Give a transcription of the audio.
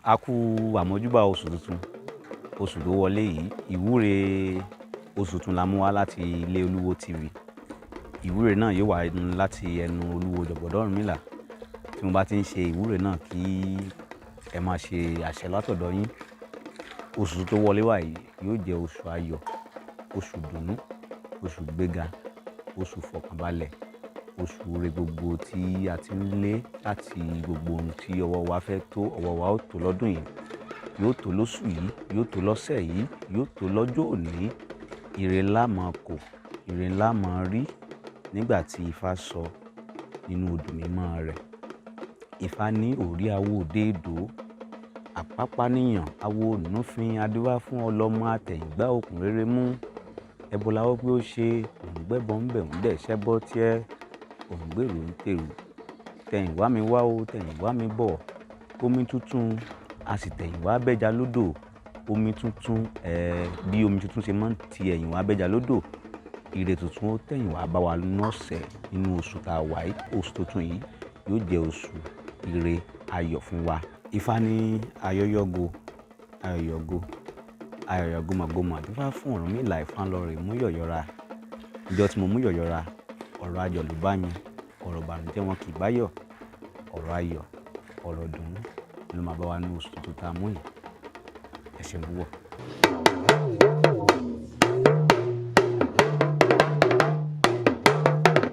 A kú àmójúbà oṣù tuntun, oṣù tó wọlé yìí. Ìwúre oṣù tuntun la mú wá láti ilé Olúwo TV. Ìwúre náà yóò wá láti ẹnu Olúwo Jọ̀bọ̀dọ̀ Ọ̀rúnmìlà. Tí mo bá ti ń ṣe ìwúre náà, kí ẹ máa ṣe àṣẹ látọ̀dọ̀ yín. Oṣù tó wọlé wá yìí yóò jẹ́ oṣù ayọ̀, oṣù dùnnú, oṣù gbéga, oṣù fọkànbalẹ̀, oṣù ire gbogbo tí a ti ń lé láti gbogbo ohun tí ọwọ́ wa fẹ́ tó, ọwọ́ wa ó tó lọ́dún yìí, yóò tó lóṣù yìí, yóò tó lọ́sẹ̀ yìí, yóò tó lọ́jọ́ òní. Ire ńlá máa kò, ire ńlá máa rí nígbà tí Ifá sọ nínú odù mímọ́ rẹ̀. Ifá ní òrí awo òde èdò, àpápá níyàn, awo ònúfin adíwá fún ọlọ́mọ àtẹ̀yìngbá òkun rere mú. Ẹbọ lawọ́ pé ó ṣe, òun gbẹ́bọ ń bẹ̀, òun dẹ̀ ṣẹ́bọ́ tiẹ́, òun gbèrò ń tèrú. Tẹ̀yìn wá mi wá o, tẹ̀yìn wá mi bọ̀. Omi tuntun, a sì tẹ̀yìn wá bẹ́ja lódò. Omi tuntun, bí omi tuntun ṣe máa ń ti ẹ̀yìn wá bẹ́ja lódò. Ire tuntun ó tẹ̀yìn wá bá wa nínú ọ̀sẹ̀, nínú oṣù tá a wà yìí. Oṣù tuntun yìí yóò jẹ́ oṣù ire ayọ̀ fún wa. Ifá ní ayọ̀yọ̀go, ayọ̀yọ̀go, ayọ̀yọ̀gomọ̀gomọ̀. Dífá fún Ọ̀rúnmìlà, Ifá lọ rè mú yọ̀yọ̀ra. Ìjọ tí mo mú yọ̀yọ̀ra, ọ̀rọ̀ ayọ̀ ló bá mi, ọ̀rọ̀ ìbànújẹ́ wọn kì í bá yọ̀. Ọ̀rọ̀ ayọ̀, ọ̀rọ̀ ìdùnnú ló máa bá wa ní oṣù tuntun tá a mú yìí. Ẹ ṣeun púpọ̀.